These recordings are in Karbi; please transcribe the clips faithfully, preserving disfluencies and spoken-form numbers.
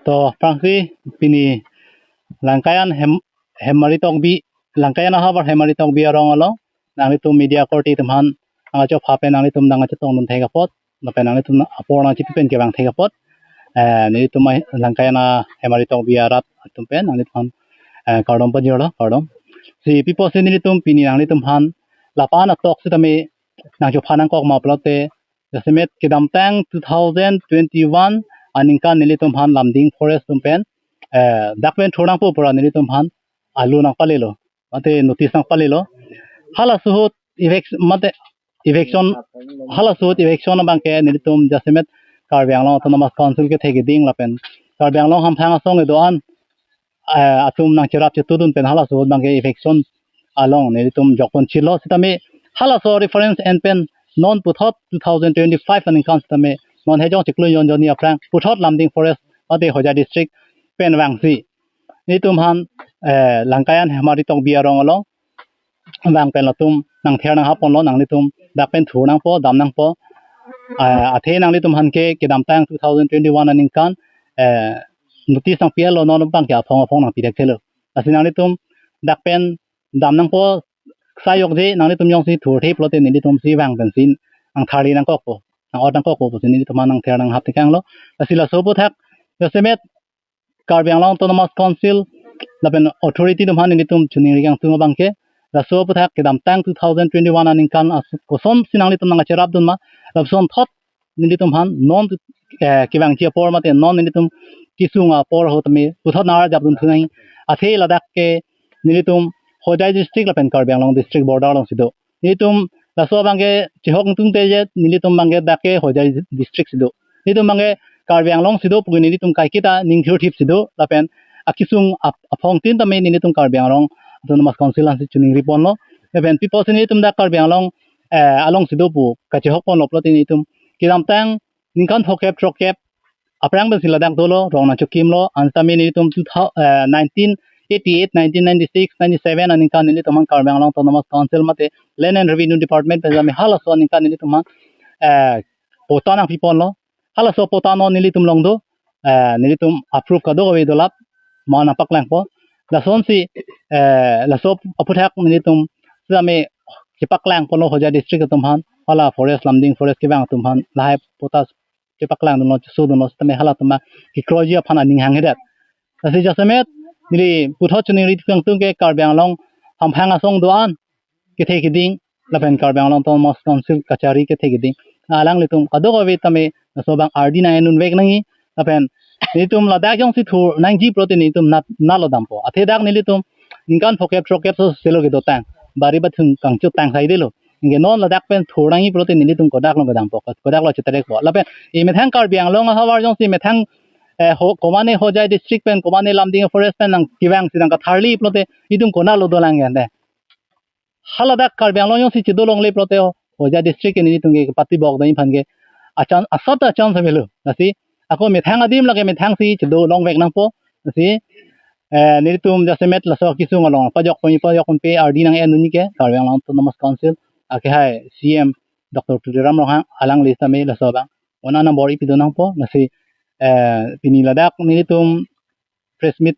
So, aphrangsi pini Langkayan Hem Hemari Tokbi, Langkayan ahavar Hemari Tokbi arong along nanglitum media korte atum aphan nangkachopha pen nanglitum nangkachetongdun thek apot, lapen nanglitum apor nangchipi pen kevang thek apot, eh, nelitum a Langkayan a Hemari Tokbi arat atum pen nanglitum aphan, eh, kardom pajirlo, kardom. Si pi apotsi nelitum pini nanglitum aphan lapu-an atok sitame nangchopha nangkok ma pulote, jasemet kedamtang two thousand twenty-one aningkan nelitum aphan Lumding Forest atum pen, eh, dak pen thur nangpo pura nelitum aphan alo nangpalelo, mate notice nangpalelo. Halaso ahut eviction, mate eviction, halaso ahut eviction abangke nelitum jasemet Karbi Anglong Autonomous Council kethe keding lapen Karbi Anglong hamphang asong kedo-an, eh, atum nangcherap chetudun pen halaso ahut abangke eviction along nelitum jokpon chilo sitame halaso reference en pen non puthot two thousand twenty-five aningkan sitame non hejong chiklo jon jonni aphrang puthot Lumding Forest mate Hojai District pen vangsi nelitum aphan, eh, Langkayan Hemari Tokbi arong along vang pen latum nangther nanghap ponlo, nanglitum dak pen thur nangpo, dam nangpo. Eh, athe nanglitum aphan ke kedamtang two thousand twenty-one aningkan, eh, notice nangpi-etlo, non abangke aphong aphong nangpi thekthelo. Lasi nanglitum dak pen dam nangpo, sai jokje, nanglitum jongsi thurthe pulote nelitum si vang pensi nangtharli nangkokpo, nang-ot nangkokpo pusi nelitum aphan nangther nanghap tekanglo. Lasi laso aphuthak jasemet Karbi Anglong Autonomous Council lapen authority atum aphan nelitum choningri kangtung abangke, laso aphuthak kedamtang two thousand twenty-one aningkan as kosonsi nanglitum nangkacherapdun ma, lapuson thot nelitum aphan non, eh, kevangji apor mate non nelitum kesung apor ahut tame puthot nangarjapdun thu nangji. Athe ladak ke nelitum Hojai District lapen Karbi Anglong District border alongsi do. Nelitum laso abangke chehok ingtungte je nelitum abangke dak ke Hojai District si do. Nelitum abangke Karbi Anglong si do pu nelitum kaiketa ning thirthip si do lapen akesung ap- aphongtin tame nelitum Karbi Anglong Autonomous Council ansi choningri ponlo. Lapen pi apotsi nelitum dak Karbi Anglong, eh, along si do pu kachehok ponlo pulote nelitum kedamtang ningkan phokep throkkep aphrang pensi ladak dolo, rong nangchokimlo, ansi tame nelitum two thousand, eh, nineteen eighty-eight, nineteen ninety-six, ninety-seven aningkan nelitum aphan Karbi Anglong Autonomous Council mate Land and Revenue Department pen tame halaso aningkan nelitum aphan, eh, patta nangpi ponlo. Halaso patta non nelitum along do, eh, nelitum approve kadokave dolap, ma nangpaklangpo. Lasonsi, eh, laso aphuthak nelitum sitame kepaklang ponlo Hojai District atum aphan, hala forest, Lumding Forest kevang atum aphan lahai patta kepaklangdunlo, chesodunlo sitame halatum akekroiji aphan aning hanghedet. Lasi jasemet neli puthot choningri kangtung ke Karbi Anglong hamphang asong do-an kethe keding lapen Karbi Anglong Autonomous Council kachari kethe keding, alanglitum kadokave tame laso abang ardi nang-endunvek nangji. Lapen nelitum ladak jongsi thur nangji pulote nelitum nat nalo dampo. Athe dak nelitum ningkan phokep throkkep so selo kedotang, bari bathung kangchotang saidelo. Anke non ladak pen thur nangji pulote nelitum kodak lo kedampo, kodak lo cheterekpo. Lapen emethang Karbi Anglong ahavar jongsi methang, eh, ho, komane Hojai District pen, komane Lumding Forest pen nangkevangsi nangkatharli pulote itum konatlo dolang ke ante. Haladak Karbi Anglong jongsi chedo longle pulote Hojai District ke nelitum ke patibok dam aphan ke achan asat achan samelo. Lasi ako methang adim lake methangsi chedo longvek nangpo. Lasi, eh, nelitum jasemet laso kesung along pajok pon pajok ponpe ardi nang-endunji ke Karbi Anglong Autonomous Council akehai C M Doctor Tuliram Ronghang alangli sitame laso abang ona number ipidun nangpo. Lasi, eh, pini ladak nelitum press meet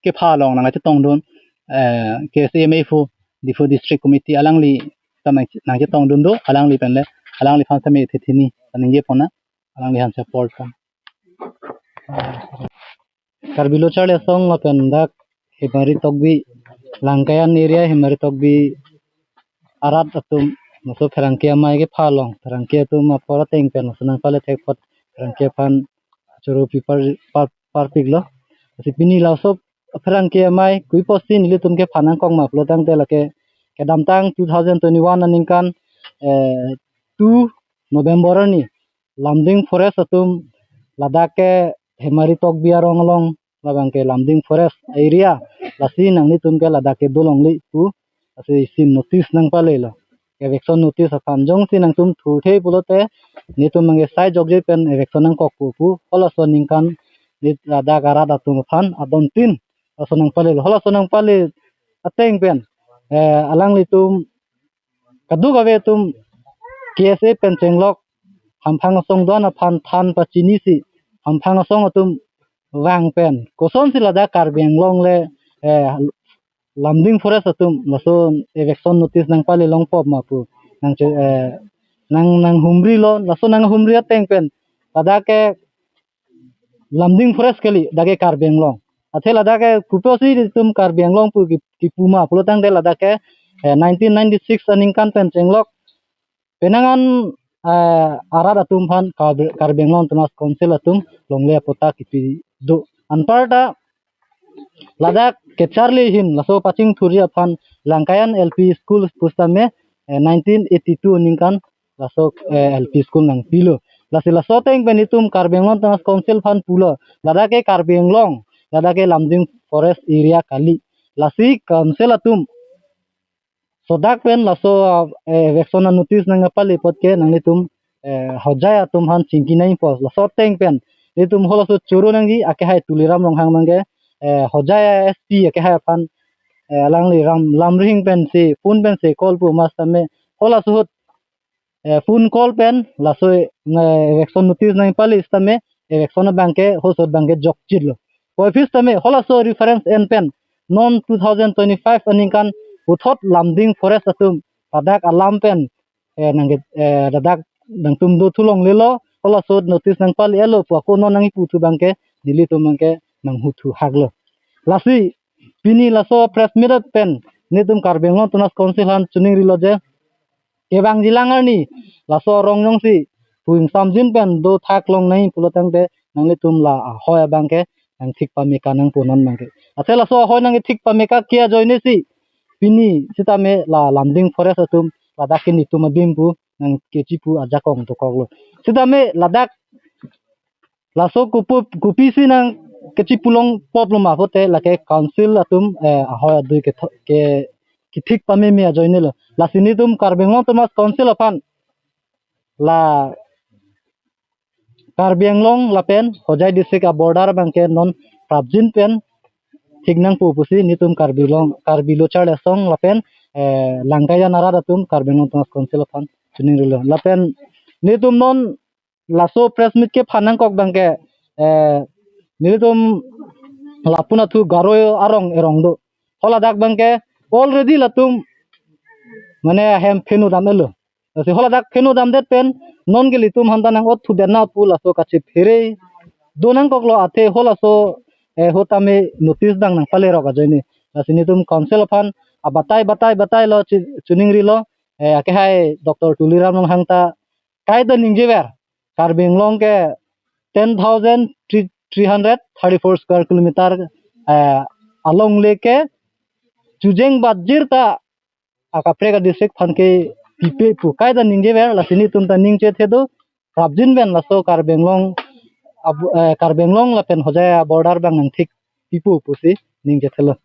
kepha along nangkachetongdun, eh, K S A M A fu Diphu District Committee alangli ta nang nangchetongdun do, alangli pen le, alangliphan sitame thethini ningje pon nang, alangli aphan support kan. Karbi Lo Charli Asong lapen dak Hemari Tokbi, Langkayan area Hemari Tokbi arat atum, laso pherangke amei kepha along, pherangke atum apor ateng pen laso nangpale thek apot pherangke aphan choro pi par par parpiklo. Lasi pini laso pherangke amei kopi apotsi nelitum kepha nangkok ma pulo tangte lake kedamtang two thousand twenty-one aningkan, eh, two November arni Lumding Forest atum ladak ke Hemari Tokbi arong along, labang ke Lumding Forest area, lasi nanglitum ke ladak ke do longle pu, lasi isi notice nangpalelo. Eviction notice aphan, jongsi nangtum thurthe pulote nelitum abang ke sai jokje pen eviction nangkokpo pu, halaso aningkan neli ladak arat atum aphan adontin laso nangpalelo. Halaso nangpale ateng pen, eh, alanglitum kadokave atum K S A pen chenglok hamphang asong do-an aphan than pachinisi hamphang asong atum vang pen kosonsi ladak Karbi Anglong le, eh, Lumding Forest atum laso eviction notice nangpale longpo ma pu nang che, eh, nang nanghumrilo, laso nanghumri ateng pen ladak ke Lumding Forest kali, dak ke Karbi Anglong. Athe ladak ke kopi pusi itum Karbi Anglong pu ki, kipu ma pulo tangte ladak ke, eh, nineteen ninety-six aningkan pen chenglok penang an, eh, arat atum aphan Karbi, Karbi Anglong Autonomous Council atum longle apatta kipi do. Anparta ladak kacharli ahin laso pachingthurji aphan Langkayan L P School pusitame, eh, nineteen eighty-two aningkan laso, eh, L P School nangpilo. Lasi laso ateng pen itum Karbi Anglong Autonomous Council aphan pulo, ladak ke Karbi Anglong, ladak ke Lumding Forest area kali. Lasi council atum sodak pen laso, eh, eviction notice nangpale apot ke nanglitum, eh, Hojai atum aphan chingki nangpo. Laso ateng pen itum halaso choro nangji, akehai Tuliram Ronghang abang ke, eh, Hojai S P akehai aphan, eh, alangli ram lamrihing pensi phone pensi call pu ma sitame halaso ahut, eh, phone call pen laso, eh, eviction notice nangpale sitame eviction abang ke halaso ahut abang ke jokchitlo. Puvoiphit sitame halaso reference en pen non two thousand twenty-five aningkan puthot Lumding Forest atum ladak alam pen, eh, nang, eh, ladak nangtum do thu longlelo, halaso ahut notice nangpale-lo pu ako non nangkipu thu abang ke nelitum abang ke nanghu thu haklo. Lasi pini laso press meet pen netum Karbi Anglong Autonomous Council aphan chiningrilo je kevangji lang arni laso arong jongsi pu ingsamjin pen dothak longnang pulo tangte nanglitum la ahoi abang ke nangthik pameka nangpo non abang ke. Athe laso ahoi nangkethik pameka ke ajoine si pini sitame la Lumding Forest atum ladak ke netum abim pu nangkechipu ajakong dokoklo. Sitame ladak laso kopu, kopisi nangkechipu longpo pulo ma pulote lake council atum, eh, ahoi adui ke tho-, ke kethik pameme ajoinelo. Lasi netum Karbi Anglong Autonomous Council aphan la Karbi Anglong lapen Hojai district a-border abang ke non prapjin pen thik nangpo pusi netum Karbi Anglong, Karbi Lo Charli Asong lapen, eh, Langkayan arat atum Karbi Anglong Autonomous Council aphan chiningrilo. Lapen netum non laso press meet kephan nangkok abang ke, eh, nelitum lapu-an athu Garo arong erong do. Haladak abang ke already latum mane ahem pheno dam-etlo. Lasi haladak pheno damdet pen non ke ilitum aphan ta nang-ot thudet na pu laso kachephere do nangkoklo, athe halaso, eh, ahut tame notice abang nangpalerok ajoine. Lasi netum council aphan abatai batai batailo chi-, chiningrilo, eh, akehai Doctor Tuliram Ronghang ta kaita ningjever Karbi Anglong ke ten thousand three hundred thirty-four square kilometer, eh, alongle ke chujeng batjir ta akaprek a-district aphan ke pipe pu kaita ningjever, lasi netum ta ningchethe do, prapjin pen laso Karbi Anglong abu-, eh, Karbi Anglong lapen Hojai a-border abang nangthik pipo pusi ningchethelo.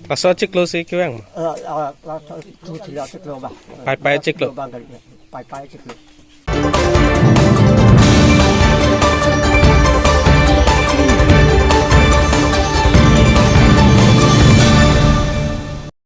Laso achiklo si kevang? Paipai achiklo. Paipai achiklo.